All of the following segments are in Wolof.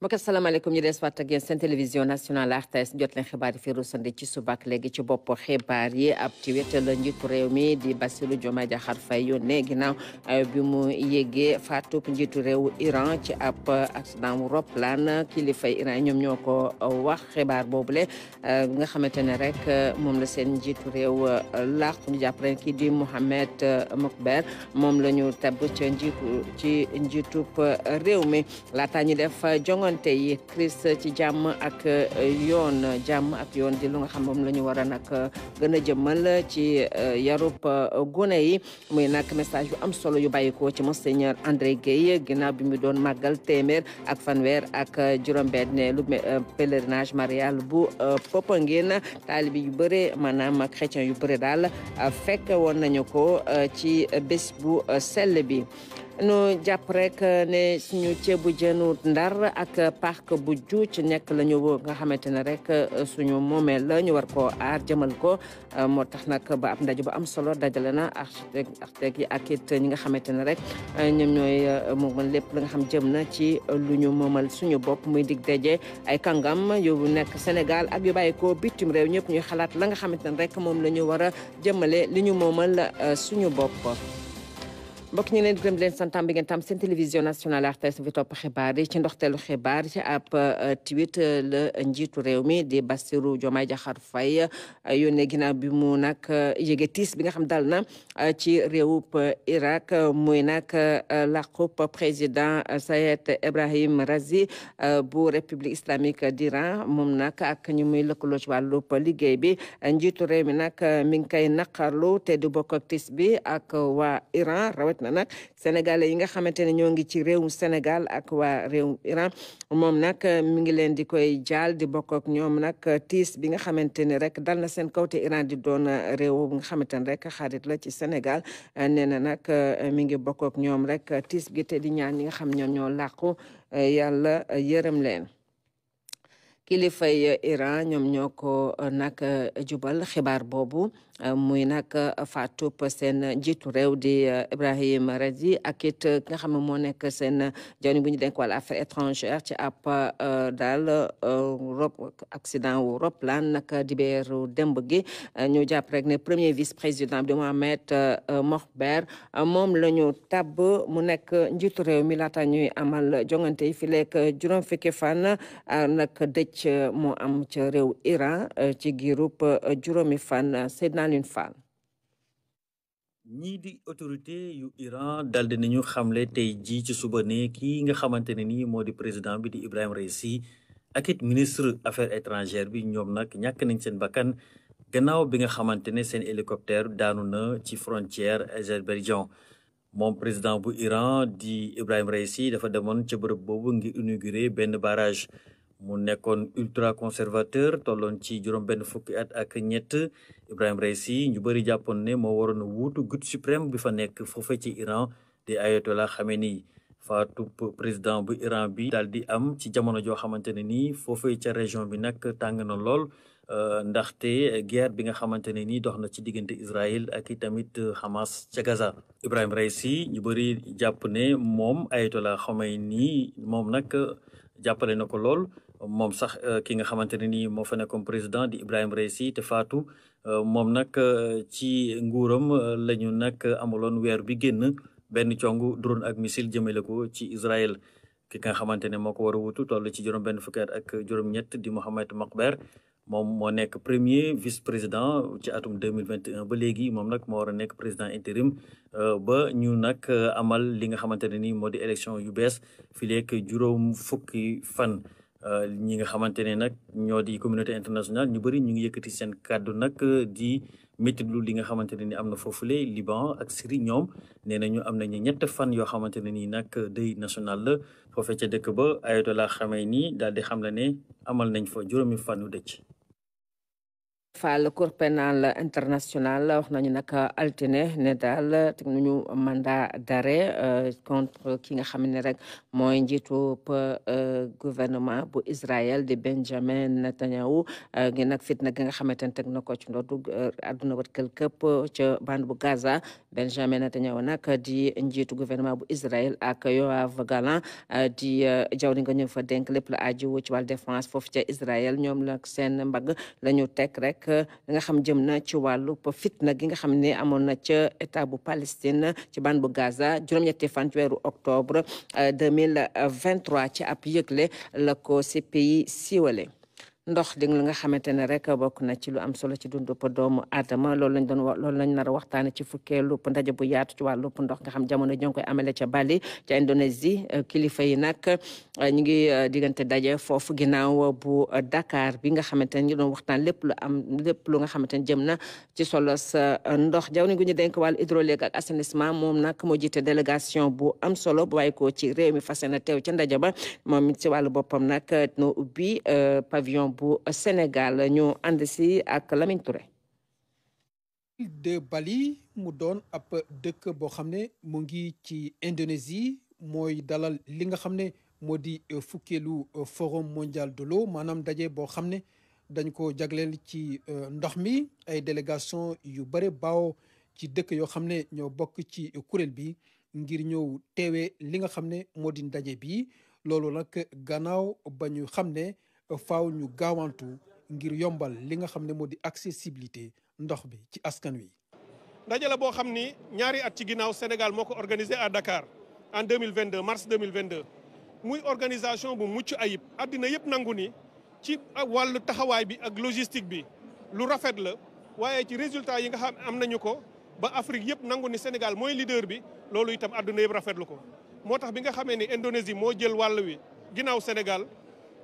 mbokk asalaamaaleykum ñu des waat ak yéen seen télévision nationale RTS jot leen xibaar yi fi rusandi ci subak léegi ci bopp xibaar yi ab ci wet la njiitu réew mi di Bassirou Diomaye Diakhar Faye yónnee ginnaaw bi mu yéegee faatub njiitu réew Iran ci ab accident wu roplaan kilifay Iran ñoom ñoo ko wax xibaar boobule nga xamante ne rek moom la seen njiitu réew làqu ñu jàpp ren kii di Mohamed Mokber moom la ñu tabb ci njiitub réew mi laata ñu def jongoon tey crise ci jàmm ak yoon di lu nga xam moom la ñu war a nag gën a jëmmal ci yarub gone yi muy nag message yu am solo yu bàyyikoo ci monseigneur André Guèye ginnaaw bi mu doon màggal téeméer ak fanweer ak juróom-benn lu pèlerinage marial bu Popenguine taalibi yu bëre maanaam chrétien yu bëre daal fekk woon nañu ko ci bés bu sell bi nu jàpp rek ne suñu ceebu jënu Ndar ak parc bu Juuc nekk la ñu nga xamante ne rek suñu moomeel la ñu war koo aar jëmal ko moo tax nag ba ab ndaje bu am solo dajale na architecte yi ak it ñi nga xamante ne rek ñoom ñooy moomal lépp la nga xam jëm na ci lu ñu moomal suñu bopp muy dig daje ay kàngam yu nekk Sénégal ak yu bàyyi ko bitim réew ñëpp ñuy xalaat la nga xamante ne rek moom la ñu war a jëmale li ñu moomal suñu bopp. mbokk ñu leen gërëm di leen santam bi ngeen tam seen télévision nationale RTS bi topp xibaar yi ci ndoxteelu xibaar ci ab tweet la njiitu réew mi di Bassirou Diomaye Diakhar Faye yónnee ginnaaw bi mu nag yéege tiis bi nga xam dal na ci réewub Irak muy nag làqub président Sayed Ebrahim Razi bu république islamique d'Iran moom nag ak ñu muy lëkkaloo ci wàllub liggéey bi njiitu réew mi nag mi ngi koy naqarlu te du bokk ak tiis bi ak waa Iran rawat na nag sénégalais yi nga xamante ne ñoo ngi ci réewum Sénégal ak waa réewum Iran moom nag mi ngi leen di koy jaal di bokk ak ñoom nag tiis bi nga xamante ne rek dal na seen kaw te Iran di doon réew bi nga xamante ne rek xarit la ci Sénégal nee na nag mi ngi bokk ak ñoom rek tiis gi te di ñaan ñi nga xam ñoom ñoo làqu yàlla yërëm leen. kilifay Iran ñoom ñoo ko nag jubal xibaar boobu muy nag faatub seen njiitu réew di Ibrahim Razi ak it ki nga xam ne moo nekk seen jawni bu ñu denk wàll affaires étrangères ci ab daal accident wu roplaan nag dibéeru démb gi ñu jàpp rek ne premier vice président bi Mohamed Mokber moom la ñu tabb mu nekk njiitu réew mi laata ñuy amal jongante yi fi lekk juróom fukki fan nag dëj moo am ca réew Iran ci giirub juróomi fan Seydina Alioune Fall. ñii di autorité yu Iran dal di nañu xamle tey jii ci suba ne kii nga xamante ne nii moo di président bi di Ibrahim Raisi ak it ministre affaires étrangères bi ñoom nag ñàkk nañ seen bakkan gannaaw bi nga xamante ne seen hélicoptère daanu na ci frontière Azerbaïdjan moom président bu Iran di Ibrahim Raisi dafa demoon ca bërëb boobu ngir inaugurer benn barrage mu nekkoon ultra conservateur tolloon ci juróom benn fukki at ak ñett Ibrahim Raisi ñu bëri jàppoon ne moo waroon a wuutu guide suprême bi fa nekk foofe ci Iran di Ayatollah Khamenei faatu président bu Iran bi daal di am ci jamono joo xamante ne nii foofe ca région bi nag tàng na lool ndaxte guerre bi nga xamante ne nii dox na ci diggante Israël ak i tamit Hamas ca Gaza. Ibrahim Raisi ñu bëri jàpp ne moom Ayatollah Khamenei moom nag jàppale na ko lool. moom sax ki nga xamante ne nii moo fa nekkoon président di Ibrahim Raisi te faatu moom nag ci nguuram la ñu nag amaloon weer bi génn benn congu drone ak missile jëmale ko ci Israël ki nga xamante ne moo ko war a wutu toll ci juróom benn fukki at ak juróom-ñett di Mohamed Mokber moom moo nekk premier vice président ci atum 2021 ba léegi moom nag moo war a nekk président intérim ba ñu nag amal li nga xamante ne nii moo di élection yu bees fi leeg juróom fukki fan. ñi nga xamante ne nag ñoo di communauté internationale ñu bëri ñu ngi yëkkati seen kàddu nag di méttitlu li nga xamante ne ni am na foofule Liban ak Syrie ñoom nee nañu am nañu ñett fan yoo xamante ne nii nag deuil national la foofee ca dëkk ba Ayatollah Khamenei daal di xam la ne amal nañ fa juróomi fanu dëcc Fall Cour pénale internationale wax nañu nag altine ne daal teg nañu mandat d'arrêt contre ki nga xam ne rek mooy njiitu gouvernement bu Israël di Benjamin Netanyahu ngi nag fitna gi nga xamante ne teg na ko ci ndoddu àdduna wërkël këpp ca bande bu Gaza. Benjamin Netanyahu nag di njiitu gouvernement bu Israël ak Yoav Gallant di jawri nga ñu fa dénk lépp la aju ci wàllu défense foofu ca Israël ñoom nag seen mbagg la ñu teg rek nga xam jëm na ci wàllu fitna gi nga xam ne amoon na ca état bu Palestine ci bande bu Gaza juróom-ñetti fan ci weeru octobre 2023 ci ab yëgle la ko CPI siiwale. ndox di nga xamante ne rek bokk na ci lu am solo ci dundu doomu aadama loolu lañ nar a waxtaane ci fukkeelu ndaje bu yaatu ci wàllu ndox nga xam jamono ñoo ngi koy amale ca Bali ca Indonésie kilifa yi nag ñu ngi diggante daje foofu ginnaaw bu Dakar bi nga xamante ne ñu doon waxtaan lépp lu nga xamante ne jëm na ci solo sa ndox jawriñ gu ñu dénk wàllu hydraulique ak assainissement moom nag moo jiite délégation bu am solo bu bàyyi ko ci réew mi fas yéene teew ca ndaje ba moom ci wàllu boppam nag no ubbi pavillon bu Sénégal ñu ànd si ak Lamine Touré. de Bali mu doon ab dëkk boo xam ne mu ngi ci Indonésie mooy dalal li nga xam ne moo di fukkeelu forum mondial de l'eau maanaam daje boo xam ne dañ ko jagleel ci ndox mi ay délégation yu bare baaw ci dëkk yoo xam ne ñoo bokk ci kuréel bi ngir ñëw teewee li nga xam ne moo di ndaje bi loolu nag gannaaw ba ñu xam ne faaw ñu gaawantu ngir yombal li nga xam ne moo di accessibilité ndox bi ci askan wi. ndaje la boo xam ni ñaari at ci ginnaaw Sénégal moo ko organisé à Dakar en 2022 mars 2022 muy organisation bu mucc ayib àddina yëpp nangu ni ci wàllu taxawaay bi ak logistique bi lu rafet la waaye ci résultat yi nga xam am nañu ko ba Afrique yëpp nangu ni Sénégal mooy leader bi loolu itam àdduna yëpp rafetlu ko moo tax bi nga xamee ni Indonésie moo jël wàll wi ginnaaw Sénégal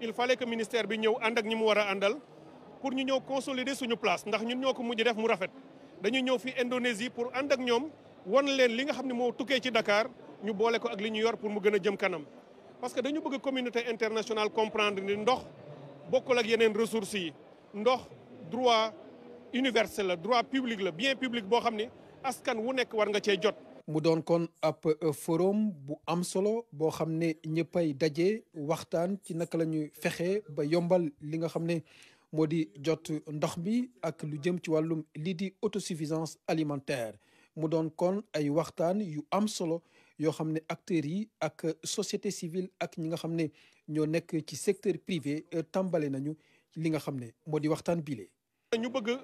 il fallait que ministère bi ñëw ànd ak ñi mu war a àndal pour ñu ñëw consolider suñu place ndax ñun ñoo ko mujj def mu rafet dañu ñëw fi Indonésie pour ànd ak ñoom won leen li nga xam ne moo tukkee ci Dakar ñu boole ko ak li ñu yor pour mu gën a jëm kanam parce que dañu bëgg communauté internationale comprendre ni ndox bokkul ak yeneen ressources yi ndox droit universel la droit public la bien public boo xam ne askan wu nekk war nga cee jot. mu doon kon ab forum bu am solo boo xam ne ñëppay daje waxtaan ci naka la ñuy fexe ba yombal li nga xam ne moo di jot ndox bi ak lu jëm ci wàllum lii di autosuffisance alimentaire mu doon kon ay waxtaan yu am solo yoo xam ne acteurs yi ak société civile ak ñi nga xam ne ñoo nekk ci secteur privé tàmbale nañu li nga xam ne moo di waxtaan bile. ñu bëgg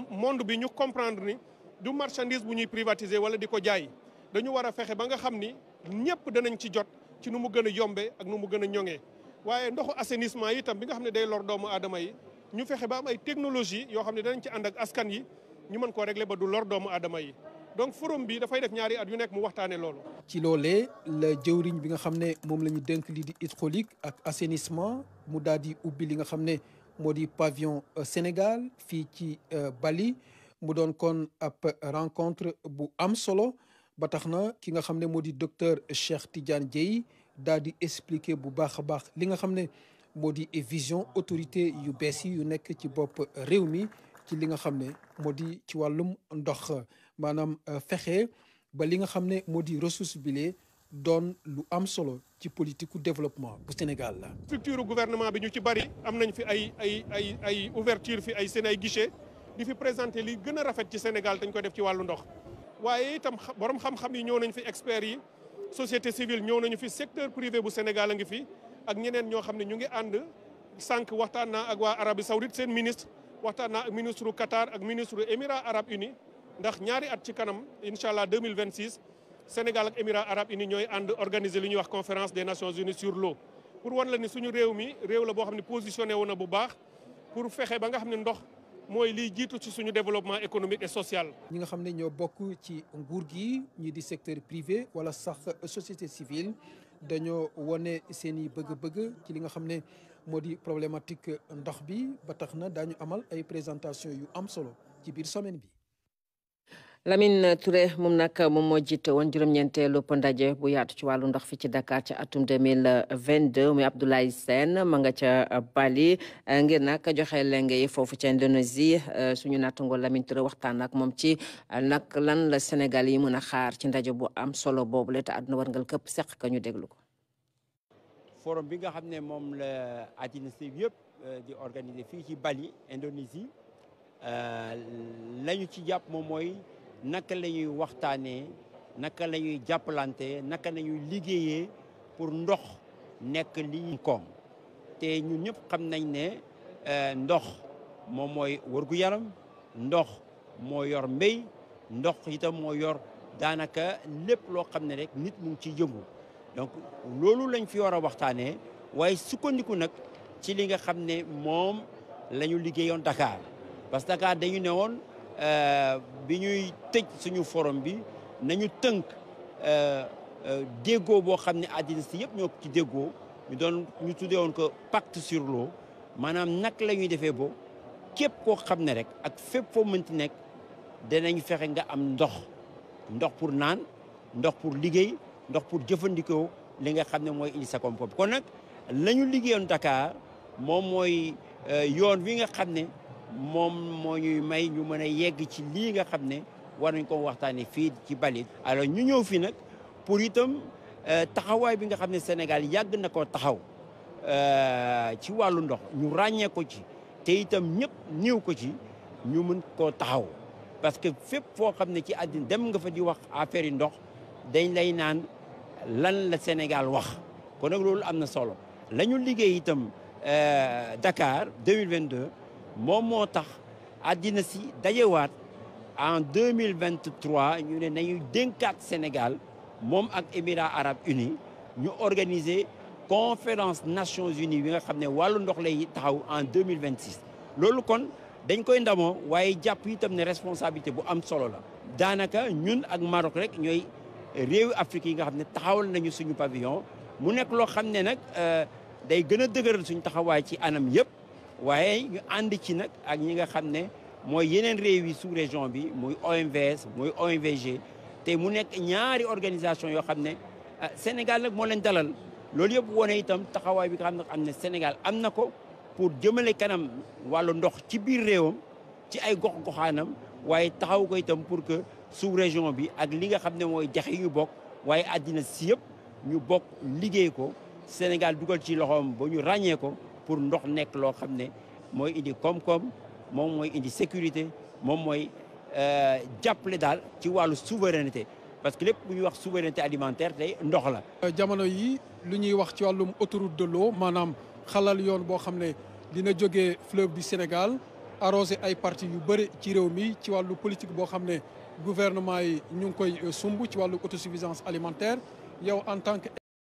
monde bi ñu comprendre ni du marchandise bu ñuy privatiser wala di ko jaay. dañu war a fexe ba nga xam ni ñëpp danañ ci jot ci nu mu gën a yombee ak nu mu gën a ñoŋee waaye ndoxu assainissement yi itam bi nga xam ne day lor doomu aadama yi ñu fexe ba am ay technologie yoo xam ne danañ ci ànd ak askan yi ñu mën koo régler ba du lor doomu aadama yi donc forum bi dafay def ñaari at yu nekk mu waxtaanee loolu. ci loolee la jëwriñ bi nga xam ne moom la ñu dénk lii di hydraulique ak assainissement mu daal di ubbi li nga xam ne moo di pavillon Sénégal fii ci Bali mu doon kon ab rencontre bu am solo. ba tax na ki nga xam ne moo di docteur Cheikh Tidiane Dieye daal di expliquer bu baax a baax li nga xam ne moo di vision autorité yu bees yi yu nekk ci bopp réew mi ci li nga xam ne moo di ci wàllum ndox maanaam fexe ba li nga xam ne moo di ressource bile doon lu am solo ci politique développement bu Sénégal la. structure gouvernement bi ñu ci bari am nañ fi ay ouverture fi ay seen ay guichet di fi présenter li gën a rafet ci Sénégal dañ ko def ci wàllu ndox. waaye itam borom xam-xam yi ñëw nañ fi experts yi société civile ñëw nañu fi secteur privé bu Sénégal a ngi fi ak ñeneen ñoo xam ne ñu ngi ànd sànq waxtaan naa ak waa Arabie Saoudite seen ministre waxtaan naa ak ministre Qatar ak ministre Émirats Arabes Unis ndax ñaari at ci kanam incha allah 2026 Sénégal ak Émirats Arabes Unis ñooy ànd organiser li ñuy wax conférence des Nations Unies sur l'eau pour wan la ni suñu réew mi réew la boo xam ne positionné wu na bu baax pour fexe ba nga xam ne ndox mooy liy jiitu ci suñu développement économique et social. ñi nga xam ne ñoo bokk ci nguur gi ñi di secteur privé wala sax société civile dañoo wane seen i bëgg-bëgg ci li nga xam ne moo di problématique ndox bi ba tax na daañu amal ay présentation yu am solo ci biir semaine bi. Lamine Touré moom nag moom moo jiite woon juróom-ñeenteelu ndaje bu yaatu ci wàllu ndox fi ci Dakar ci atum 2022 muy Abdoulaye Sène ma nga ca Bali ngir nag joxe lenge yi foofu ca Indonésie suñu nattango Lamine Touré waxtaan ak moom ci nag lan la Sénégal yi mën a xaar ci ndaje bu am solo boobu la te àdduna warngal këpp seq ka ñu déglu ko. forum bi nga xam ne moom la àddina si yëpp di organiser fii ci Bali Indonésie lañu ci jàpp moom mooy naka la ñuy waxtaanee naka la ñuy jàppalante naka la ñuy liggéeyee pour ndox nekk li koom te ñun ñëpp xam nañ ne ndox moom mooy wërgu-yaram ndox moo yor mbéy ndox itam moo yor daanaka lépp loo xam ne rek nit mu ngi ciy yëngu donc loolu lañ fi war a waxtaanee waaye sukkandiku nag ci li nga xam ne moom la ñu liggéeyoon Dakar parce que Dakar dañu ne woon bi ñuy tëj suñu forum bi nañu tënk déggoo boo xam ne àddina si yëpp ñoo ci déggoo ñu tuddee woon ko pacte sur l'eau maanaam nag la ñuy defee bo képp koo xam ne rek ak fépp foo mënti nekk danañ fexe nga am ndox pour naan ndox pour liggéey ndox pour jëfandikoo li nga xam ne mooy indi sa koom-koom kon nag la ñu liggéeyoon Dakar moom mooy yoon wi nga xam ne moom moo ñuy may ñu mën a yegg ci lii nga xam ne war nañ ko waxtaanee fii ci Bali. alors ñu ñëw fii nag pour itam taxawaay bi nga xam ne Sénégal yàgg na koo taxaw ci wàllu ndox ñu ràññee ko ci te itam ñëpp néew ko ci ñu mën koo taxaw parce que fépp foo xam ne ci àddina dem nga fa di wax affaire yi ndox dañ lay naan lan la Sénégal wax kon nag loolu am na solo la ñu liggéey itam Dakar 2022 moom moo tax àddina si dajewaat en 2023 ñu ne nañu dénkaat Sénégal moom ak Émirats arabes unis ñu organiser conférence Nations unies bi nga xam ne wàllu ndox lay taxaw en 2026 loolu kon dañ koy ndamoo waaye jàpp itam ne responsabilité bu am solo la daanaka ñun ak Maroc rek ñooy réewi Afrique yi nga xam ne taxawal nañu suñu pavillon mu nekk loo xam ne nag day gën a dëgëral suñu taxawaay ci anam yëpp waaye ñu ànd ci nag ak ñi nga xam ne mooy yeneen réew yi sous région bi muy OMVS muy OMVG te mu nekk ñaari organisation yoo xam ne Sénégal nag moo leen dalal loolu yëpp wone itam taxawaay bi nga xam ne Sénégal am na ko pour jëmale kanam wàllu ndox ci biir réewam ci ay gox-goxaanam waaye taxaw ko itam pour que sous région bi ak li nga xam ne mooy dex yi ñu bokk waaye àddina si yëpp ñu bokk liggéey ko Sénégal dugal ci loxoom ba ñu ràññee ko pour ndox nekk loo xam ne mooy indi koom-koom moom mooy indi sécurité moom mooy jàppale daal ci wàllu souveraineté parce que lépp bu ñuy wax souveraineté alimentaire tey ndox la. jamono yi lu ñuy wax ci wàllum autoroute de l'eau maanaam xalal yoon boo xam ne dina jógee fleuve du Sénégal arrosé ay parties yu bëri ci réew mi ci wàllu politique boo xam ne gouvernement yi ñu ngi koy sumb ci wàllu autosuffisance alimentaire yow en tant que